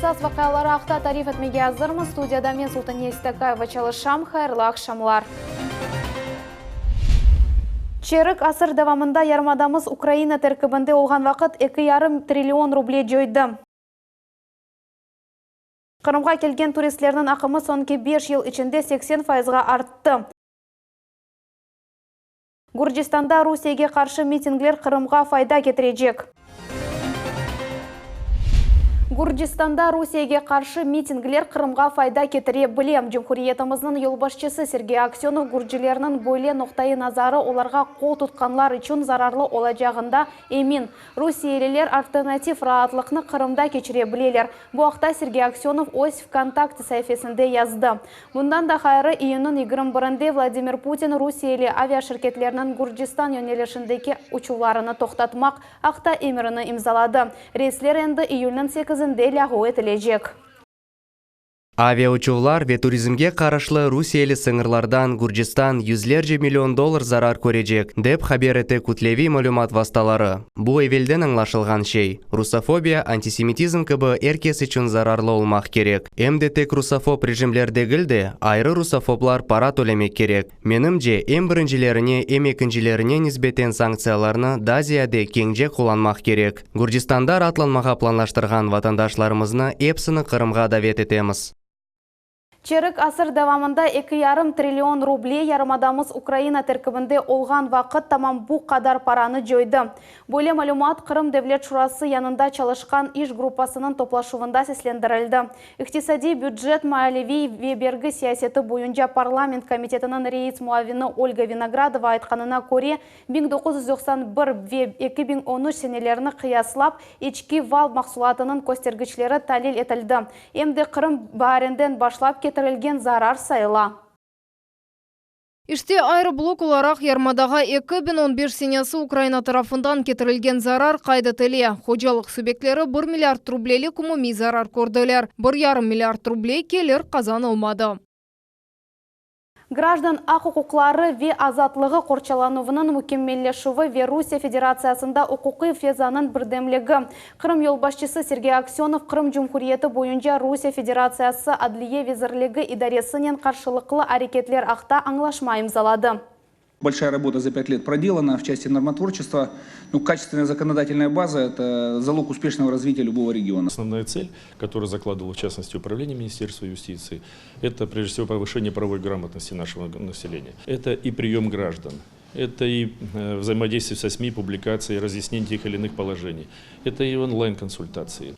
esas vaqiaları aqta tarif etmege azırmız. Studiyada men, Sultaniye Seytakayeva, çalışam. Hayırlı aqşamlar. Çerik asır devamında yarımadamız Ukraina terkibinde olğan vaqıt eki yarım trillion ruble coydı. Qırımğa kelgen turistlerniñ aqımı soñki beş yıl içinde 80 fayızğa arttı. Gürcistanda Rusiyege qarşı mitingler Qırımğa fayda ketirecek. Gürcistanda Rusiyege qarşı mitingler Qırımğa fayda ketire bile. Cumhuriyetimizniñ yolbaşçısı Sergey Aksönov gürcilerniñ böyle noqtai nazarı olarğa qol tutqanlar içün zararlı olacağında emin. Rusiyeliler alternativ raatlıqnı Qırımda keçire bileler. Bu aqta Sergey Aksönov öz VKontakte saifesinde yazdı. Bundan da ğayrı, iyünniñ 21-nde Vladimir Putin rusiyeli aviaşirketlerniñ Gürcistan yönelişindeki uçuvlarını toqtatmaq aqta emirini imzaladı. Reysler endi iyülniñ sekizinde lâğu etilecek. Aviauçuvlar ve turizmge qarışlı rusiyeli sıñırlardan Gürcistan yüzlerce million dollar zarar körecek, dep haber ete kütleviy malümat vastaları. Bu evelden añlaşılğan şey. Rusofobiya, antisemitizm kibi er kes içün zararlı olmaq kerek. Em de tek rusofob rejimler degil de, ayrı rusofoblar para tölemek kerek. Menimce, em birincilerine, em ekincilerine nisbeten sanktsiyalarnı daa ziyade keñce qullanmaq kerek. Gürcistanda raatlanmağa planlaştırğan vatandaşlarımıznı epsini Qırımğa davet etemiz. Çerik asır devamında eki yarım trillion ruble yarımadamız Ukraina terkibinde olğan vaqıt tamam bu qadar paranı coydı. Böyle malümat Qırım Devlet Şurası yanında çalışqan iş gruppasınıñ toplaşuvında seslendirildi. İqtisadiy, bücet, maliyeviy ve bergi siyaseti boyunca parlament komitetiniñ reis muavini Olga Vinogradova aytqanına köre, 1991 ve 2013 senelerini qıyaslap, içki val mahsulatınıñ köstergiçleri talil etildi, em de Qırım baarinden başlap ketirilgen zarar sayıla. İşte, ayrı blok olaraq yarımadağa 2015 senesi Ukraina tarafından ketirilgen zarar qayd etile. Hocalıq subyektleri bir milliard rublelik umumiy zarar kördiler, bir yarım milliard ruble kelir qazanılmadı. Grajdan aq-uquqları ve azatlığı qorçalanuvınıñ mükemmelleşüvi ve Rusiye Federatsiyasında uquqiy fezanıñ birdemligi Qırım yolbaşçısı Sergey Aksönov Qırım Cumhuriyeti boyunca Rusiye Federatsiyası Adliye vezirligi idaresinen qarşılıqlı areketler aqta añlaşma imzaladı. Большая работа за пять лет проделана в части нормотворчества. Ну, качественная законодательная база – это залог успешного развития любого региона. Основная цель, которую закладывало, в частности, Управление Министерства юстиции, это, прежде всего, повышение правовой грамотности нашего населения. Это и прием граждан, это и э, взаимодействие со СМИ, публикации, разъяснение тех или иных положений, это и онлайн-консультации.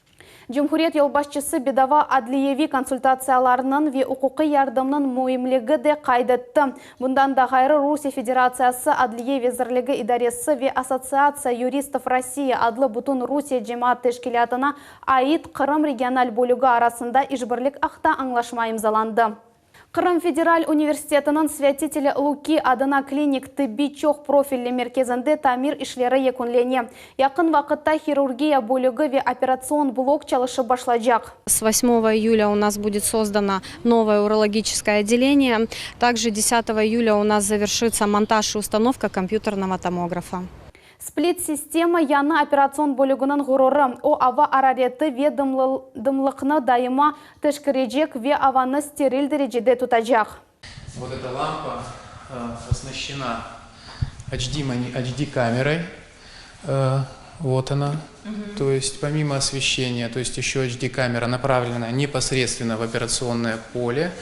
Cumhuriyet yolbaşçısı bedava adliyeviy konsultatsiyalarnıñ ve uquqiy yardımnıñ müimligi de qayd etti. Bundan da ğayrı, Rusiye Federatsiyası Adliye vezirligi idaresi ve Assotsiatsiya yuristov Rossiyi adlı bütün Rusiye cemaat teşkilâtına ait Qırım regional bölügi arasında işbirlik aqta añlaşma imzalandı. Qırım federal universitetiniñ Svâtitelâ Luki adına klinik tıbbiy çoq profilli merkezinde tamir işleri yekünlene. Yaqın vaqıtta hirurgiya bölügi ve operatsion blok çalışıp başlaycaq. С восьмого июля у нас будет создано новое урологическое отделение. Также десятого июля у нас завершится монтаж и установка компьютерного томографа. Split-sistema yañı operatsion bölüginiñ ğururı. O, ava arareti ve dımlıqnı daima teşkerecek ve avanı steril derecede tutacaq. Вот эта лампа оснащена HD HD камерой. Вот она. То есть помимо освещения, то есть еще HD камера направлена непосредственно в операционное поле,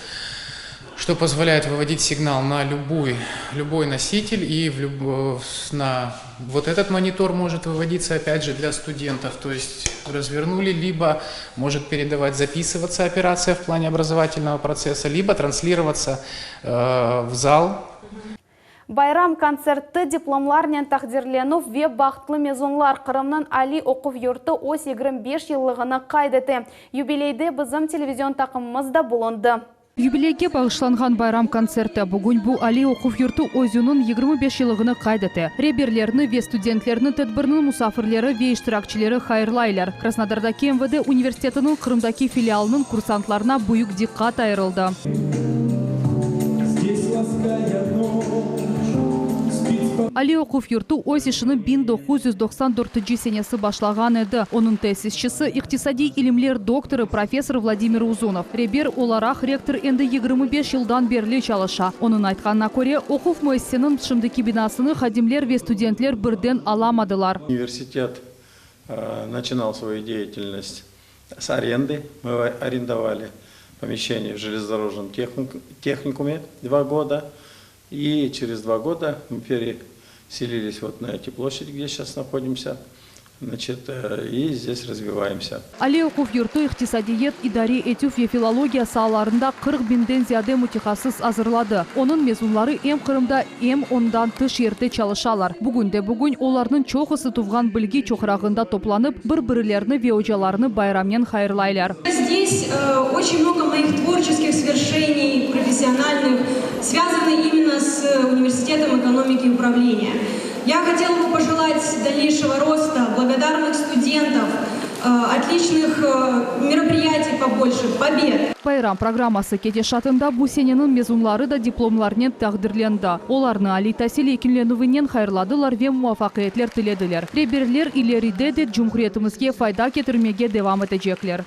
что позволяет выводить сигнал на любой, любой носитель и в люб, на вот этот монитор может выводиться опять же для студентов, то есть развернули, либо может передавать, записываться операция в плане образовательного процесса, либо транслироваться э, в зал. Bayram kontserti, diplomlarnen taqdirlenüv ve bahtlı mezunlar Qırımnıñ aliy oquv yurtu öz 25 yıllığını qayd ete. Yubileyde bizim televizion taqımımız da bulundı. Yubileyge bağışlanğan bayram kontserti. Bugün bu aliy oquv yurtu özüniñ 25 yıllığını qayd ete. Reberlerni ve studentlerni tedbirniñ musafirleri ve iştirakçileri hayırlaylar. Krasnodardaki MVD universitetiniñ Qırımdaki filialınıñ kursantlarına büyük diqqat ayırıldı. Aliy oquv yurtu öz işini 1994 senesi başlağan edi. Onıñ tesisçisi, iqtisadiy ilimler doktorı, professor Vladimir Uzunov. Reber olaraq rektor endi 25 yıldan berli çalışa. Onıñ aytqanına köre, oquv müessiseniñ şimdiki binasını hadimler ve studentler birden alamadılar. Universitet начинал свою деятельность с аренды. Мы арендовали помещение в железнодорожном техникуме два года. И через два года мы переселились вот на эти площади, где сейчас находимся. Значит, и здесь развиваемся. Aliy oquv yurtu iqtisadiyat, idare etüv ve filologiya saalarında 40 biñden ziyade mütehassıs azırladı. Onıñ mezunları em Qırımda, em ondan tış yerde çalışalar. Bugün de bugün olarnıñ çoqusı tuvğan bilgi çoqrağında toplanıp, bir-birilerini ve ocalarını bayramnen hayırlaylar. Здесь очень много моих творческих свершений, профессиональных, связаны именно с Университетом экономики и управления. Я хотела бы пожелать дальнейшего роста, благодарных студентов, отличных мероприятий побольше, побед. Bayram programması ketişatında bu seneniñ mezunları da diplomlarnen taqdirlendi. Olarnı aliy tasil yekünlenüvinen hayırladılar ve muvafaqiyetler tilediler. Reberler ileride de cumhuriyetimizge fayda ketirmege devam etecekler.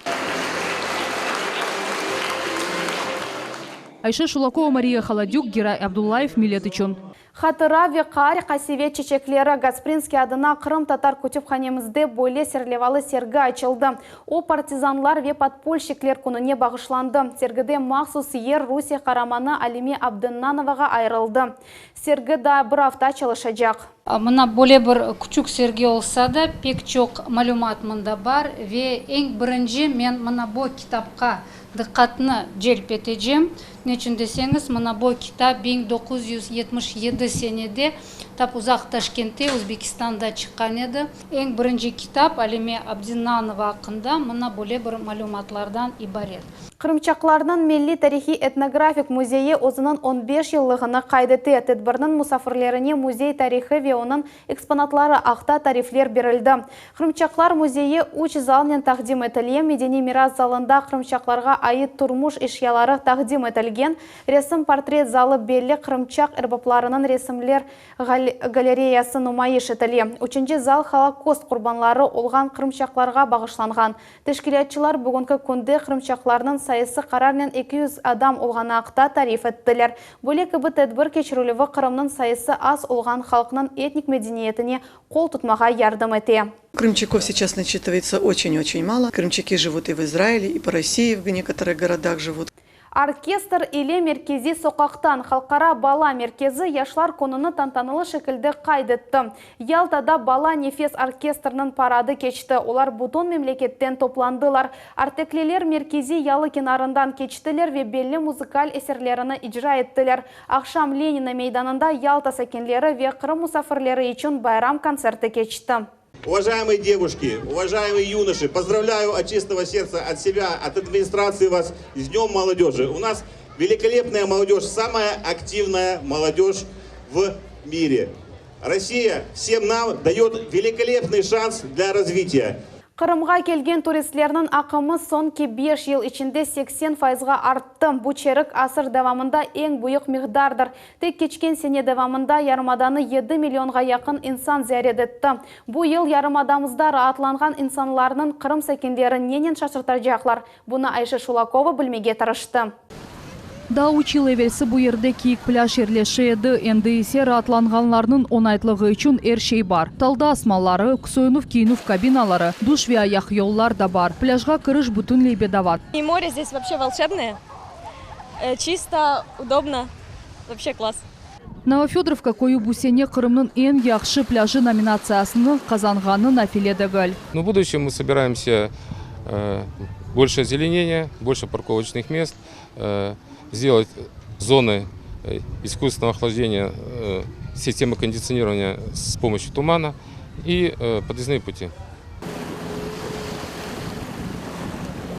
Ayşe Şulakova, Mariya Holodük, Giray Abdullayev, Millet içün. Hatıra ve qaar-qasevet çeçekleri Gasprinskiy adına qırımtatar kütüphanemizde böyle serlevalı sergi açıldı. O, partizanlar ve podpolşikler kününe bağışlandı. Sergide mahsus yer Rusiye qaramanı Alime Abdennanovağa ayırıldı. Sergi daa bir afta çalışacaq. Mına böyle bir küçük sergi olsa da, pek çoq malümat mında bar ve eñ birinci men mına bu kitapqa diqqatnı celp etecem. Neçün deseñiz, mına bu kitap 1977 senede tap uzaq Taşkentte, Özbekistanda çıqqan edi. Eñ birinci kitap Alime Abdennanova aqqında mına böyle bir malümatlardan ibaret. Qırımçaqlarnıñ milliy tarihiy-etnografik müzeyi özüniñ 15 yıllığını qayd ete. Tedbirniñ musafirlerine müzey tarihı ve onıñ eksponatları aqta tarifler berildi. Qırımçaqlar müzeyi üç zalnen taqdim etile, medeniy miras zalında qırımçaqlarğa ait turmuş eşyaları taqdim etilgen, resim-portret zalı belli qırımçaq erbaplarınıñ resimler galereyası numayış etile, üçünci zal Holokost qurbanları olğan qırımçaqlarğa bağışlanğan. Teşkilâtçılar bugünki künde qırımçaqlarnıñ sayısı qararnen 200 adam olğanı aqta tarif ettiler. Böyle kibi tedbir keçirilüvi Qırımnıñ sayısı az olğan halqnıñ etnik medeniyetine qol tutmağa yardım ete. Крымчаков сейчас насчитывается очень-очень мало. Крымчаки живут и в Израиле, и по России в некоторых городах живут. Orkestr ile merkeziy soqaqtan Halqara bala merkezi Yaşlar kününi tantanalı şekilde qayd etti. Yaltada Bala nefes orkestriniñ paradı keçti. Olar bütün memleketten toplandılar. Artekliler merkeziy yalı kenarından keçtiler ve belli muzıkal eserlerini icra ettiler. Aqşam Lenina meydanında Yalta sakinleri ve Qırım musafirleri içün bayram kontserti keçti. Уважаемые девушки, уважаемые юноши, поздравляю от чистого сердца, от себя, от администрации вас с Днем молодежи. У нас великолепная молодежь, самая активная молодежь в мире. Россия всем нам дает великолепный шанс для развития. Qırımğa kelgen turistlerniñ aqımı soñki 5 yıl içinde 80 fayızğa arttı. Bu çerik asır devamında eñ büyük miqdardır. Tek keçken sene devamında yarımadanı 7 millionğa yaqın insan ziyaret etti. Bu yıl yarımadamızda raatlanğan insanlarnıñ Qırım sakinleri nenen şaşırtacaqlar? Bunı Ayşe Şulakova bilmege tırıştı. Daa üç yıl evelsi bu yerde kiyik plâj yerleşe edi, endi ise raatlanğanlarnıñ oñaytlığı içün er şey bar. Talda asmaları, soyunuv-kiyinüv kabinaları, duş ve ayaqyollar da bar. Plâjğa kiriş bütünley bedava. И море здесь вообще волшебное. Чисто, удобно, вообще класс. Novofedorovka köyü bu sene Qırımnıñ eñ yahşı plâjı nominatsiyasını qazanğanı nafile degil. Но в будущем мы собираемся больше озеленения, больше парковочных мест, сделать зоны искусственного охлаждения, системы кондиционирования с помощью тумана и подъездные пути.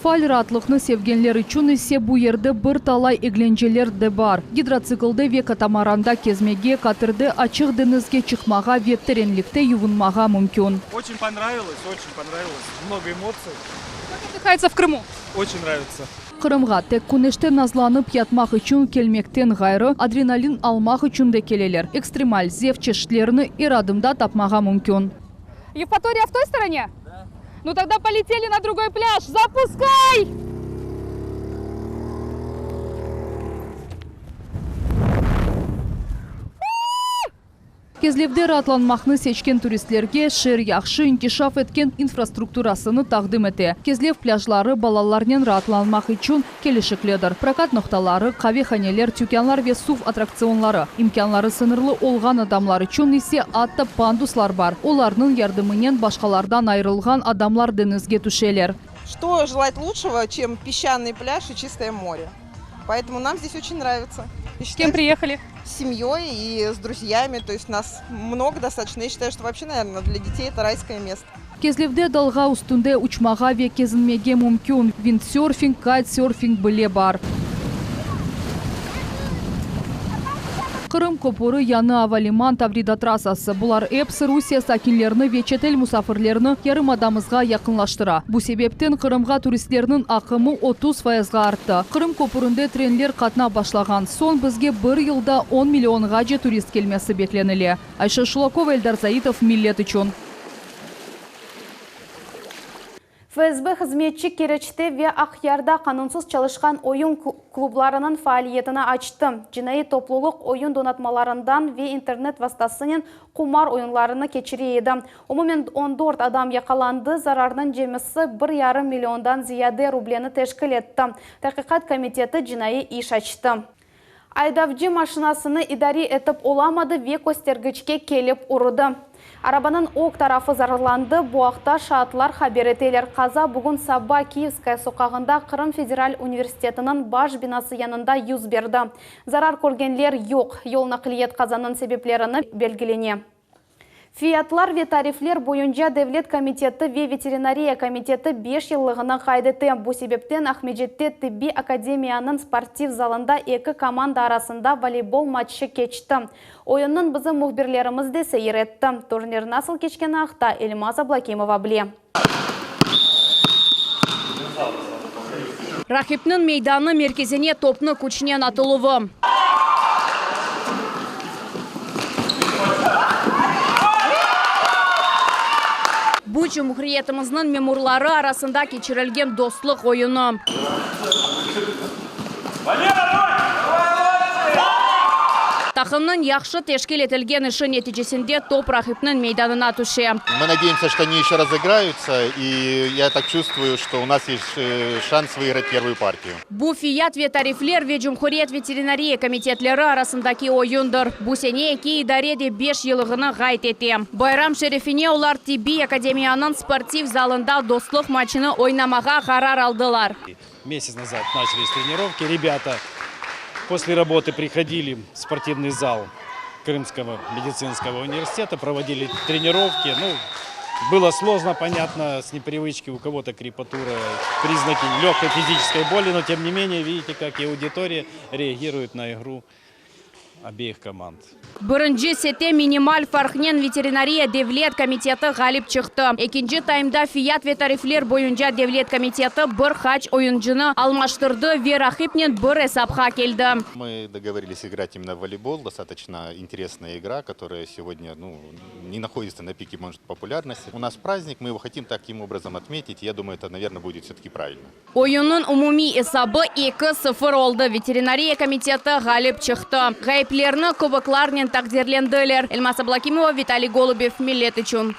Faal raatlıqnı sevgenler içün ise bu yerde bir talay eglenceler de bar. Gidrotsiklde ve katamaranda kezmege, katerde açıq deñizge çıqmağa ve terenlikte yuvunmağa mümkün. Очень понравилось, очень понравилось. Много эмоций. Как отдыхается в Крыму? Очень нравится. Qırımğa tek küneşte nazlanıp yatmaq içün kelmekten ğayrı, adrenalin almaq içün de keleler. Ekstremal zevq çeşitlerini er adımda tapmağa mümkün. Yevpatoriya v toy storone? Da. Nu togda poleteli na drugoy plâj! Zapuskay! Kezlevde raatlanmaqnı seçken turistlerge şeer yahşı inkişaf etken infrastrukturasını taqdim ete. Kezlev plâjları balalarnen raatlanmaq içün kelişiklidir. Prokat noqtaları, qavehaneler, tükânlar ve suv attraktsionları. İmkânları sıñırlı olğan adamlar içün ise atta panduslar bar, olarnıñ yardımınen başqalardan ayırılğan adamlar deñizge tüşeler. Что желать лучшего, чем песчаный пляж и чистое море? Поэтому нам здесь очень нравится. С кем приехали? С семьей и с друзьями. То есть нас много достаточно. Я считаю, что вообще, наверное, для детей это райское место. Kezlevde dalğa üstünde uçmağa ve kezinmege mümkün, vindsörfing, kaytsörfing bile bar. Qırım köpüri, yañı avaliman, Tavrida trassası, bular episi Rusiye sakinlerini ve çetel musafirlerini yarımadamızğa yaqınlaştıra. Bu sebepten Qırımğa turistlerniñ aqımı 30 fayızğa arttı. Qırım köpürinde trenler qatnap başlağan soñ bizge bir yılda on millionğace turist kelmesi beklenile. Ayşe Şulakova, Eldar Zaitov, Millet içün. FSB hızmetçi Keriçte ve Aqyarda qanunsız çalışqan oyun klublarınıñ faaliyetini açtı. Cinaiy toplulıq oyun donatmalarından ve internet vastasınen qumar oyunlarını keçire edi. Umumen on dört adam yaqalandı, zararnıñ cemisi bir yarım milliondan ziyade rubleni teşkil etti. Taqiqat komiteti cinaiy iş açtı. Aydavcı maşinasını idare etip olamadı ve köstergiçke kelip urdı. Arabanıñ ög tarafı zararlandı, bu aqta şaatlar haber eteler. Qaza bugün saba Kiyevskaya soqağında Qırım federal universitetiniñ baş binası yanında yüz berdi. Zarar körgenler yoq. Yol naqliyet qazanıñ sebeplerini belgilene. Fiyatlar ve tarifler boyunca devlet komiteti ve veterinariya komiteti beş yıllığını qayd ete. Bu sebepten Aqmecette Tibbiy akademiyanıñ sportiv zalında eki komanda arasında voleybol matçı keçti. Oyunnıñ bizim mühbirlerimiz de seyir etti. Turnir nasıl keçkeni aqta Elmaz Ablakimova bile. Raqipniñ meydanı merkezine topnı küçnen atıluvı. Bu cumhuriyetimizniñ memurları arasında keçirilgen dostluq oyunı. Taqımnıñ yahşı teşkil etilgen işi neticesinde top raqipniñ meydanına tüşe. Мы надеемся, что они еще разыграются, и я так чувствую, что у нас есть шанс выиграть первую партию. Bu Fiyat ve tarifler ve Cumhuriyet veterinariya komitetleri arasındaki oyundır. Bu sene eki idare de beş yıllığını qayd ete. Bayram şerefine olar Tibbiy akademiyanıñ sportiv zalında dostluq maçını oynamağa qarar aldılar. Месяц назад начались тренировки. Ребята после работы приходили в спортивный зал Крымского медицинского университета, проводили тренировки. Ну, было сложно, понятно, с непривычки, у кого-то крепатура, признаки легкой физической боли, но тем не менее, видите, как и аудитория реагирует на игру обеих команд. Birinci sette minimal farqnen Veterinariya devlet komiteti ğalip çıqtı. Ekinci taymda Fiyat ve tarifler boyunca devlet komiteti bir qaç oyuncını almaştırdı ve raqipnen bir esapqa keldi. Мы договорились играть именно в волейбол. Достаточно интересная игра, которая сегодня, ну, не находится на пике, может, популярности. У нас праздник, мы его хотим таким образом отметить. Я думаю, это, наверное, будет все-таки правильно. Oyunnıñ umumiy esabı eki, sıfır oldı, Veterinariya komiteti ğalip çıqtı. Ğayiplerni kuboklarnen taqdirlendiler. Elmaz Ablakimova, Vitaliy Golubev, Millet içün.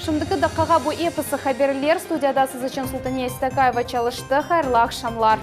Şimdiki daqqağa bu episi haberler. Studiyada siz içün Sultaniye Seytakayeva çalıştı. Hayırlı aqşamlar.